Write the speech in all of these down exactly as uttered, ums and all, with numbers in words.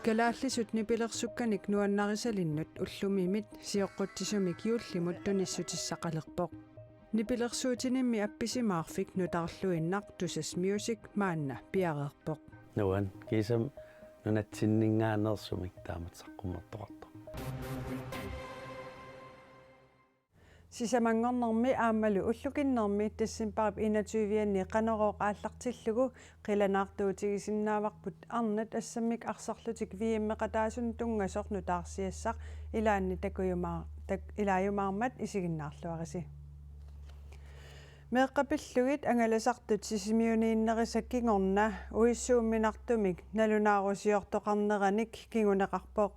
Kalaallisut nipilersukkanik nuannarisalinnut ullumimit sioqqutsisumik juullimut tunissutissaqalerpoq. Nipilersuutinimmi appisimaarfik nutaarluinnaq Tusas Music maanna piareerpoq. Nuan kiisam nunatsinninngaanneersumik taamatut saqqummertoqartoq. Sisamanngornermi aammalu ullukinnermi decembarip enogtyve-anni Qanorooq aallartillugu qilanaartuutigisinnaavarput arnat assammik arsarlutik V M-eqataasunut tunngasoq nutaarsiassaq ilaanni takujumaa-, tak-, ilaajumaarmat isiginnaarluarisi. Meeqqat pillugit angalasartut Sisimiuniinnerisa kingorna uissuumminartumik nalunaarusiortoqarneranik kinguneqarpoq.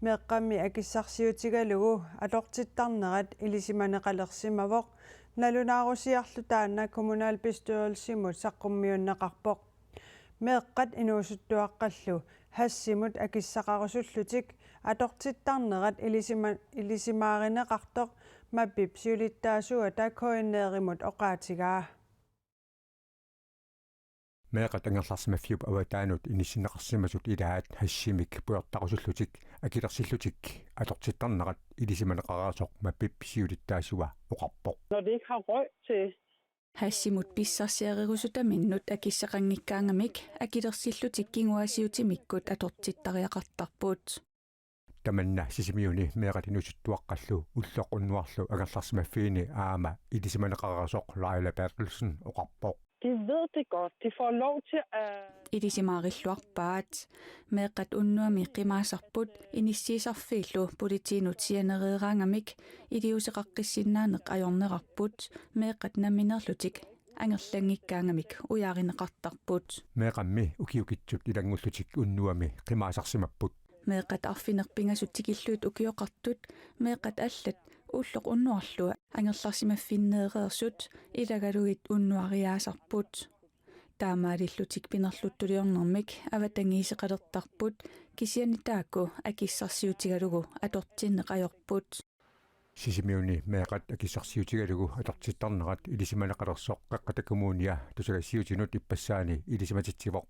Meeqqammi akissarsiutigalugu atortittarnerat ilisimaneqalersimavoq, nalunaarusiarlu taanna kommunalbestyrelsimut saqqummiunneqarpoq. Meeqqat inuusuttuaqqallu hashimut akissaqarusullutik atortittarnerat ilisima-, ilisimaarineqartoq MAP-ip siulittaasuata K N R-imut oqaatigaa. Meeqqat angerlarsimaffiup avataanut inissinneqarsimasut ilaat hashimik pujortarusullutik akilersillutik atortittarnerat ilisimaneqareersoq MAP-ip siulittaasua oqarpoq. Når det ikke har røg til. Hashimut pissarsiarerusuttaminnut akissaqanngikkaangamik akilersillutik kinguaassiuutimikkut atortittariaqartarput. Tamanna Sisimiuni meeqqat inuusuttuaqqallu ulloq unnuarlu angerlarsimaffiini aamma ilisimaneqareersoq Laila Berthelsen oqarpoq. De ved det godt. De får lov til at. Ilisimaarilluarpaat. Meeqqat unnuami qimaasarput inissiisarfiillu politiinut sianereeraangamik iliuuseqaqqissinnaaneq ajornerarput, meeqqat nammineerlutik angerlanngikkaangamik ujaarineqartarput. Meeqqammi ukiukitsut ilanngullutik unnuami qimaasarsimapput. Meeqqat arfineq-pingasut tikillugit ukioqartut, meeqqat allat ulloq unnuarlu angerlarsimaffinneereersut ilagalugit unnuariaasarput. Taamaalillutik pinerluttuliornermik avatangiiseqalertarput, kisianni taakku akissarsiutigalugu atortinneq ajorput. Sisimiuni meeqqat akissarsiutigalugu atortittarnerat ilisimaneqalersoq Qeqqata Kommuniata tusagassiuutinut ippassaani ilisimatitsivoq.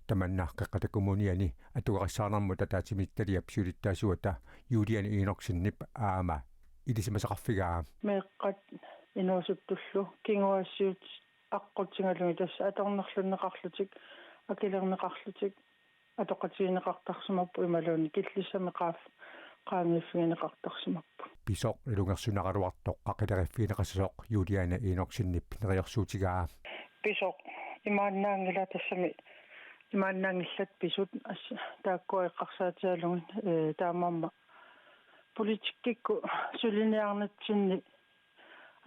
Tamanna Qeqqata Kommuniani atugarissaarnermut ataatsimiititaliap siulittaasuata Juliane Enoksenip aamma ilisimasaqarfigaa. Meeqqat inuusuttullu kinguaassiuutit aqqutigalugit tassa atornerlunneqarlutik, akilerneqarlutik, atoqatigineqartarsimapput imaluunniit killissamik qaaf-, qaangiiffigineqartarsimapput. Pisoq ilungersunaraluartoq qaqileriffigineqassasoq Juliane Enoksenip neriorsuutigaa. Pisoq imaannaanngilaq tassami imaannaanngillat pisut as-, taakkua eqqarsaatigalugit, ee, taamaammat politikkikkut suliniarnitsinni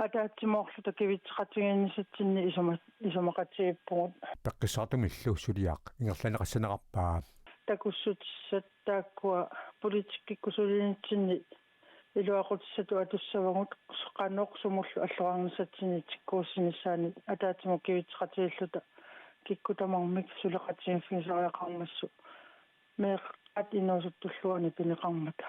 ataatsimoorluta kivitseqatigiinnissatsinni isuma-, isumaqatigiippugut. Peqqissaartumillu suliaq ingerlanneqassanerarpaa. Takussutissat taakkua politikkikkut sulinitsinni iluaqutissatut atussavagut qanoq sumullu alloriarnissatsinni tikkuussinissaannik ataatsimut kivitseqatigiilluta kikkut tamarmik suleqatigiiffigisariaqarmassuk meeqqat inuusuttullu uani pineqarmata.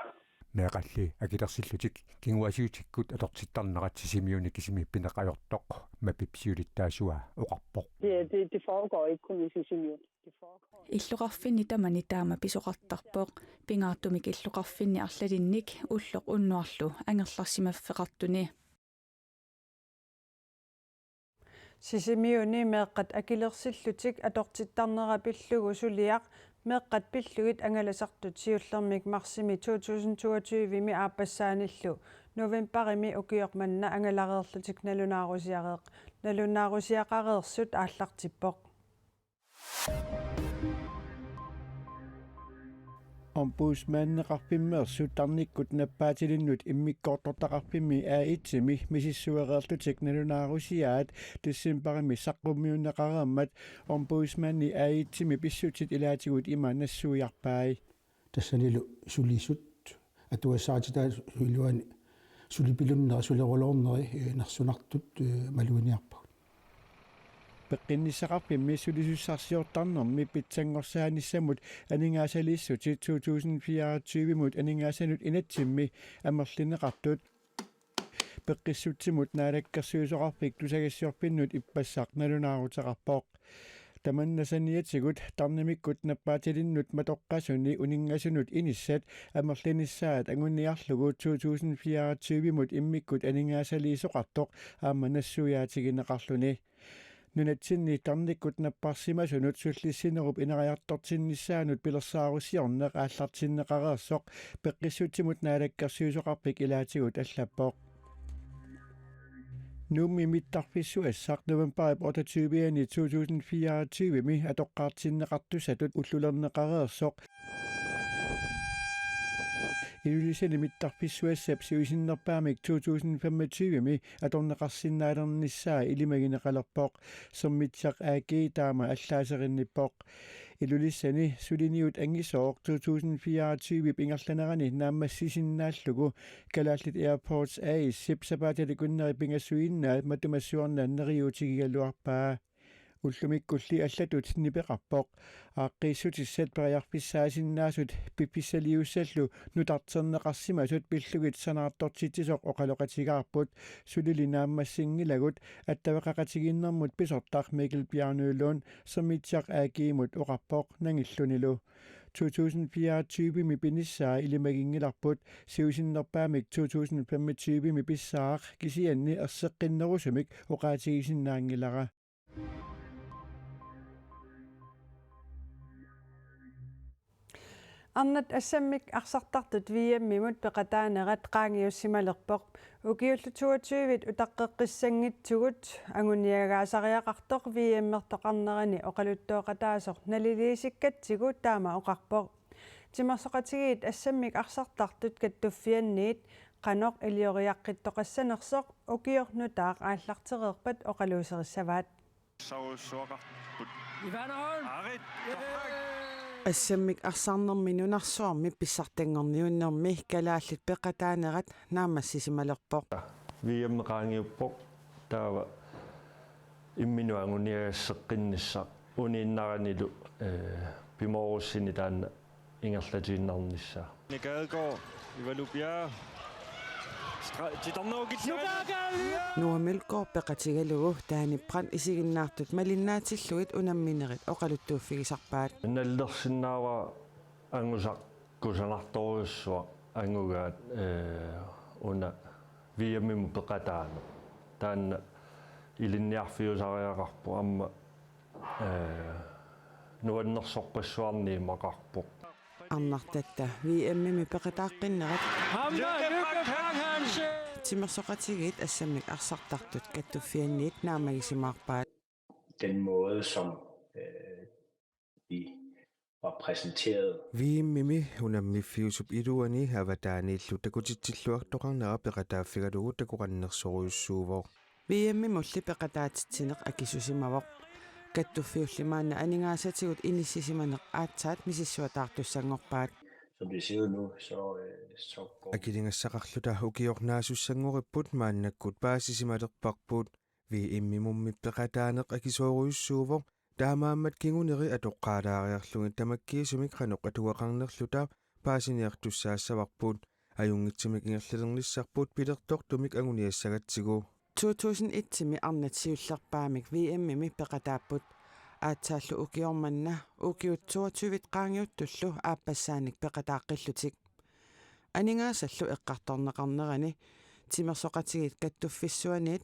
Meeqqalli akilersillutik kinguaassiuutikkut atortittarnerat Sisimiuni kisimi pineq ajortoq MAP-ip siulittaasua oqarpoq. Det, det, det foregår ikke kun i Sisimiut. Det foregår. Illoqarfinni tamani taama pisoqartarpoq, pingaartumik illoqarfinni arlalinnik ulloq unnuarlu angerlarsimaffeqartuni. Sisimiuni meeqqat akilersillutik atortittarnera pillugu suliaq meeqqat pillugit angalasartut siullermik marsimi to tusind toogtyve-mi aappassaanillu novembarimi ukioq manna angalareerlutik nalunaarusiareeq-, nalunaarusiaqareersut aallartippoq. Ombudsmandeqarfimmeersut tarnikkut nappaatilinnut immikkoortortaqarfimmi A et-imi misissuereerlutik nalunaarusiaat decembarimi saqqummiunneqareermat Ombudsmandi A et-imi pissutsit ilaatigut ima nassuiarpai. Tassanilu sulisut atugassarititaat iluani sulipilunneri suleruloorneri, eh, nersunartut, eh, maluginiarpagut. Peqqinnissaqarfimmi sulisussarsiortarnermi pitsanngorsaanissamut aningaasaliissutit to tusind fireogtyve-mut aningaasanut inatsimmi amerlineqartut peqqissutsimut naalakkersuisoqarfik tusagassiorfinnut ippassaq nalunaaruteqarpoq. Tamanna saniatigut tarnimikkut nappaatilinnut matoqqasuni uninngasunut inissat amerlinissaat anguniarlugu to tusind fireogtyve-mut immikkut aningaasaliisoqartoq aamma nassuiaatigineqarluni. Nunatsinni tarnikkut napparsimasunut sullissinerup ineriartortinnissaanut pilersaarusiorneq aallartinneqareersoq peqqissutsimut naalakkersuisoqarfik ilaatigut allappoq. Nuummi mittarfissuassaq novembarip otteogtyve-ani to tusind fireogtyve-mi atoqqaartinneqartussatut ullulerneqareersoq Ilulissani mittarfissuassap siusinnerpaamik to tusind femogtyve-mi atorneqarsinnaalernissaa ilimagineqalerpoq. Sermitsiaq A G taama allaaserinnippoq. Ilulissani suliniut angisooq to tusind fireogtyve-p ingerlanerani naammassisinnaallugu Kalaallit Airports A/S-ip sapaatip akunneri pingasuinnaat matumassuarnaat neriuutigigaluarpaa. Ullumikkulli allatut nipeqarpoq. Aaqqiissutissat periarfissaasinnaasut piffissaliussallu nutarterneqarsimasut pillugit sanaartortitsisoq oqaloqatigaarput. Sulili naammassinngilagut, attaveqaqatigiinnermut pisortaq Mikkel Bjarnø Lund Sermitsiaq A G-mut oqarpoq nangillunilu. To tusind fireogtyve-mi pinissaa ilimaginngilarput, siusinnerpaamik to tusind femogtyve-mi pissaaq kisianni erseqqinnerusumik oqaatigisinnaanngilara. Arnat assammik arsartartut V M-imut peqataanerat qaangiussimalerpoq. Ukiullu toogtyve utaqqeqqissanngitsugut anguniagaasariaqartoq V M-ertoqarnerani oqaluttooqataasoq naliliisikkatsigu taama oqarpoq. Timersoqatigiit assammik arsartartut kattuffianniit qanoq ilioriaqqittoqassanersoq ukioq nutaaq aallartereerpat oqaluuserissavaat. Assammik arsarnermi nunarsuarmi pissartanngorniunnermi kalaallit peqataanerat naammassisimalerpoq. V M qaangiuppoq taava imminut anguniagasseqqinnissaq uniinnaranilu, eh, pimoorussini taanna ingerlatiinnarnissaa. Gadegaard, Ivalu Bjerre. Stra-, titarnerup killilimmik. Noah Mølgaard peqatigalugu Danny Brandt isiginnaartut malinnaatillugit unamminerit oqaluttuuffigisarpaat. Nallersinnaavara angusaq kusanartorujussuaq angugaat, eh, una V M-imut peqataaneq. Taanna ilinniarfiusariaqarpoq aamma, eh, nuannersorpassuarnik imaqarpoq. Arnartatta V M-imi peqataaqqinnerat Timersoqatigiit assammik arsartartut kattuffianniit naammagisimaarpaat. Den måde, som, øh, vi var præsenteret. V M-imi unammiffiusup iluani avataaniillu takutitsilluartoqarnera peqataaffigalugu takoqannersorujussuuvoq. V M-imulli peqataatitsineq akisusimavoq. Kattuffiulli maanna aningaasatigut inissisimaneq aatsaat misissuataartussanngorpaat. Som det ser ud nu, så, øh, så går Akiligassaqarluta ukioq naasussanngorupput maannakkut paasisimalerparput. V M-imummi peqataaneq akisoorujussuuvoq. Taamaammat kinguneri atoqqaalaariarlugit tamakkiisumik qanoq atugaqarnerluta paasiniartussaassavarput. Ajunngitsumik ingerlalernissarput pilertortumik anguniassagatsigu. To tusind et-imi arnat siullerpaamik V M-imi peqataapput. Aatsaallu ukioq manna ukiut toogtyve qaangiuttullu aappassaanik peqataaqqillutik. Aningaasallu eqqartorneqarnerani Timersoqatigiit Kattuffissuaniit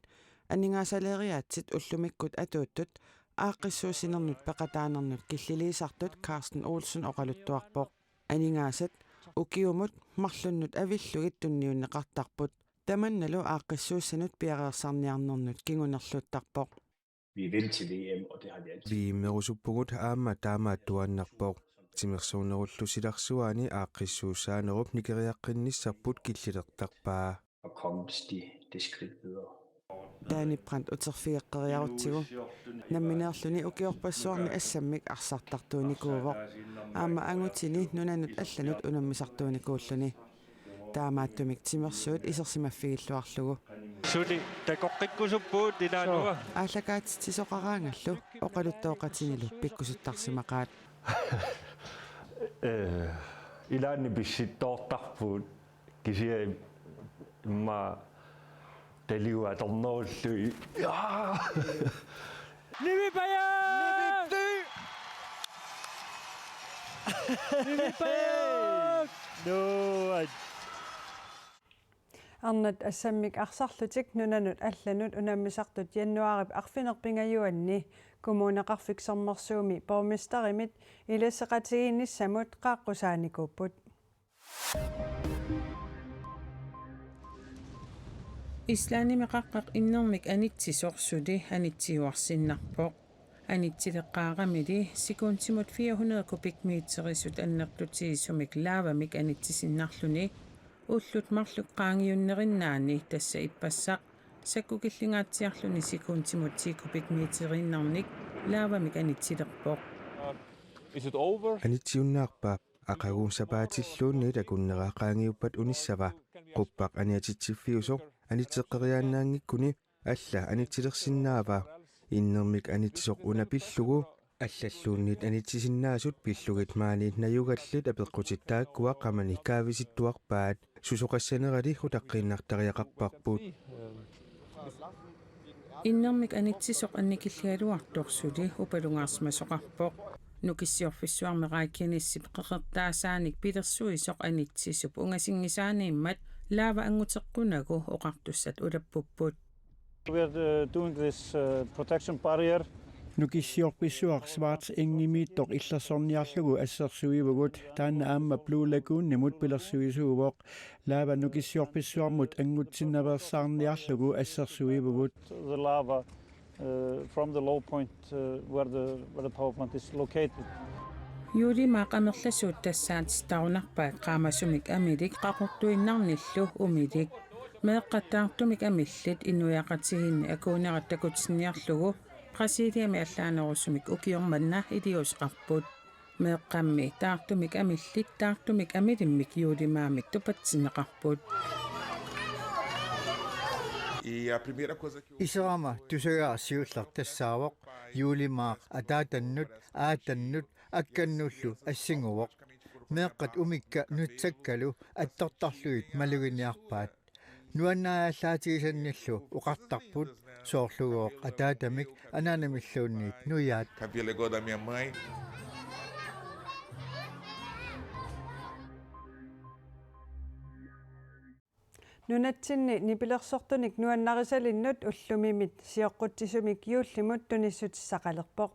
aningaasaleeriaatsit ullumikkut atuuttut aaqqissuussinernut peqataanernut killiliisartut Carsten Olsen oqaluttuarpoq. Aningaasat ukiumut marlunnut avillugit tunniunneqartarput. Tamannalu aaqqissuussanut piareersarniarnernut kingunerluuttarpoq. Vi vil til V M, og det har vi altid. V M-erusuppugut aamma taamaattuaannarpoq. Timersornerullu silarsuaani aaqqissuussaanerup nikeriaqqinnissarput killilertarpaa. Og komme det, det skridt videre. Danny Brandt uterfigeqqeriarutsigu. Nammineerluni ukiorpassuarni assammik arsartartuunikuuvoq. Aamma angutini nunanut allanut unammisartuunikuulluni. Taamaattumik timersuut isersimaffigilluarlugu. Suli takoqqikkusupput ilaanua. Aallakaatitsisoqaraangallu oqaluttooqatinilu pikkusuttarsimaqaat. Eh, ilaanni pissittoortarpugut kisianni immaqa taligut atornerullugu. Jaa! Nivipaja! Nuann. Arnat assammik arsarlutik nunanut allanut unammisartut januaarip arfineq-pingajuanni Kommuneqarfik Sermersuumi borgmesterimit ilasseqatigiinnissamut qaaqqusaanikuupput. Islandimi qaqqaq innermik anitsisoq suli anitsiuarsinnarpoq. Anitsileqqaaramili sekundimut fire hundrede kubikmeterisut annertutigisumik lavamik anitsisinnarluni ullut marluk qaangiunnerinnaanni, tassa ippassaq sakkukillingaatsiarluni sekundimut ti kubikmeteriinnarnik lavamik anitsilerpoq. Is it over? Anitsiunnaarpa? Aqagu sapaatilluunniit akunnera qaangiuppat unissava? Quppaq aniatitsiffiusoq anitseqqeriaannaanngikkuni alla anitsilersinnaava? Innermik anitsisoq una pillugu allalluunniit anitsisinnaasut pillugit maani najugallit apeqqutit taakkua qamani kaavisittuarpaat. Susoqassanerali utaqqiinnartariaqarparput. Innermik anitsisoq annikilligaluartoq suli upalungaarsimasoqarpoq. Nukissiorfissuarmi Reykjanesip qeqertaasaanik pilersuisoq anitsisup ungasinngisaaniimmat lava anguteqqunagu oqartussat ulappupput. We are uh, doing this uh, protection barrier. Nukissiorfissuaq Svartengimiittoq illersorniarlugu assersuivugut, taanna aamma Blue Lagoonimut pilersuisuuvoq. Lava nukissiorfissuarmut anngutsinnaveersaarniarlugu assersuivugut. The lava uh, from the low point uh, where the where the power plant is located. Juulimaaq amerlasuut tassaatitarunarpaat qaamasumik amilik qaqortuinnarnillu umilik. Meeqqat taartumik amillit inuiaqatigiinni akuunerat takutinniarlugu Brasiliami allaanerusumik ukioq manna iliuuseqarput. Meeqqammi taartumik amillit taartumik amilimmik juulimaamik tupatsinneqarput. Iserama tusagaa siulleq tassaavoq, juulimaaq ataatannut, aatannut, akkannullu assinguvoq. Meeqqat umikka nutsakkalu attortarlugit maluginiarpaat. Nuannaajallaatigisannillu oqartarput, soorlugooq ataatamik ananamilluunniit nuiaat. Nunatsinni nipilersortunik nuannarisalinnut ullumimit sioqqutsisumik juullimut tunissutissaqalerpoq.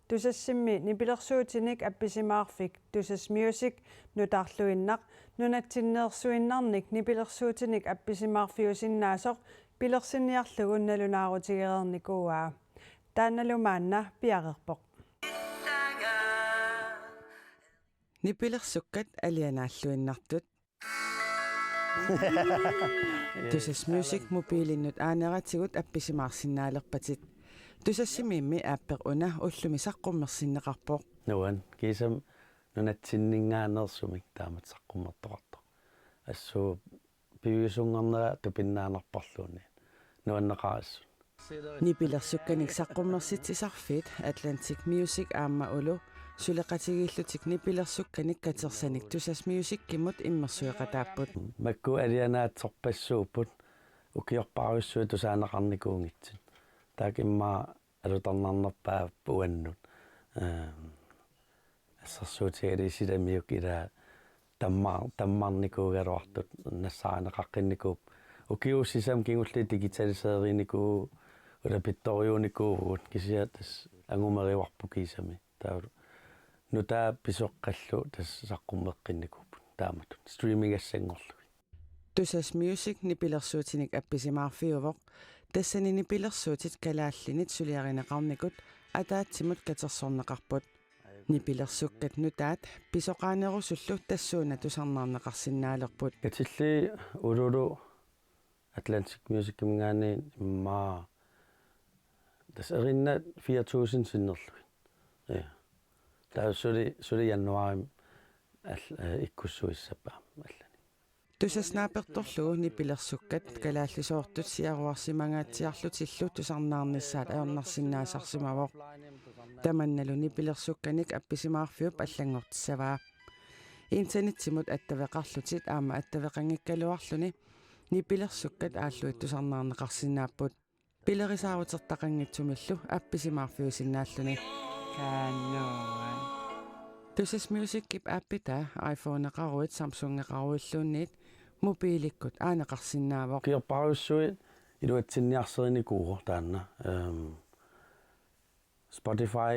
Tusassimmi nipilersuutinik appisimaarfik Tusas Music nutaarluinnaq nunatsinneersuinnarnik nipilersuutinik appisimaarfiusinnaasoq pilersinniarlugu nalunaarutigereernikuuaa. Taannalu maanna piareerpoq. Nipilersukkat alianaalluinnartut. Tusas Music mobiilinnut aaneratigut appisimaarsinnaalerpatit. Tusassimiimmi aappeq una ullumi saqqummersinneqarpoq. Nuan, kiisami nunatsinninngaanneersumik taamatut saqqummertoqartoq. Assut piviusunngornera tupinnaanerpaarluunniit. Nuanneqaaq assut. Nipilersukkanik saqqummersitsisarfiit Atlantic Music aamma Ulu suleqatigiillutik nipilersukkanik katersanik Tusas Musicimut immersueqataapput. Makku alianaatsorpassuupput ukiorpaarujussuit tusaaneqarnikuunngitsut. Taakku immaqa alutornarnerpaat uannut. Ehm, assersuutigalugu silamiuk ila tammar-, tammarnikuugaluartut nassaarineqaqqinnikut. Ukiut sisamat kingulliit digitaliseerinikuuvugut, ulapittorujuunikuuvugut, kisianni tassa angumerivarput kiisami. Taava nutaaq pisoqqallu tassa saqqummeqqinnikuupput taamatut. Streamingassanngorlugit. Tusas Music nipilersuutinik appisimaarfiuvoq. Tassani nipilersuutit kalaallinit suliarineqarnikut ataatsimut katersorneqarput. Nipilersukkat nutaat pisoqaanerusullu tassuuna tusarnaarneqarsinnaalerput. Katillii Ululu Atlantic Musiciminngaanniit immaqa tassa erinnat fire tusind sinnerlugit. Ja. Taava suli, suli januaarimi al-, eh, ikkussuissappat aamma allanik. Tusas naapertorlugu nipilersukkat kalaallisoortut siaruarsimangaatsiarlutillu tusarnaarnissaat ajornarsinnaasarsimavoq. Tamannalu nipilersukkanik appisimaarfiup allanngortissavaa. Internetsimut attaveqarlutit aamma attaveqanngikkaluarluni nipilersukkat aallui tusarnaarneqarsinnaapput. Pilerisaarutertaqanngitsumillu appisimaarfiusinnaalluni. Kaannuan. Tusass Musicip appitaa iPhoneqaruit Samsungeqaruilluunniit mobiilikkut aaneqarsinnaavoq. Ukiorpassuit iluatsinniarsarinnikuuvoq taanna. Ehm, Spotify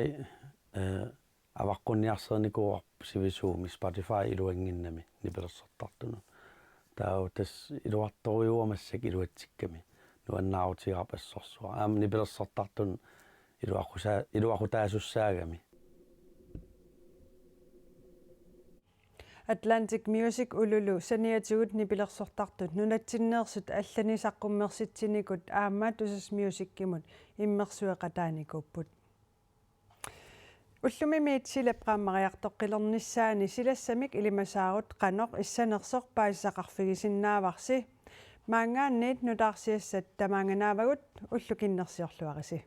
eh, avaqqunniarsarinnikuuarput sivisuumik Spotify iluannginnami nipilersortartunut. Taava tassa iluartorujuuvoq massakkut iluatsikkami. Nuannaarutigaarput assorsuaq. Aamma nipilersortartunut iluaqusa-, iluaqutaasussaagami. Atlantic Music Ululu saniatigut nipilersortartut nunatsinneersut allani saqqummersitsinikut aamma Tusass Musicimut immersueqataanikuupput. Ullumimiit silap qaammariartoqqilernissaani silassamik ilimasaarut qanoq issanersoq paasisaqarfigisinnaavarsi. Maanngaanniit nutaarsiassat tamaanganaavagut, ullukinnersiorluarisi.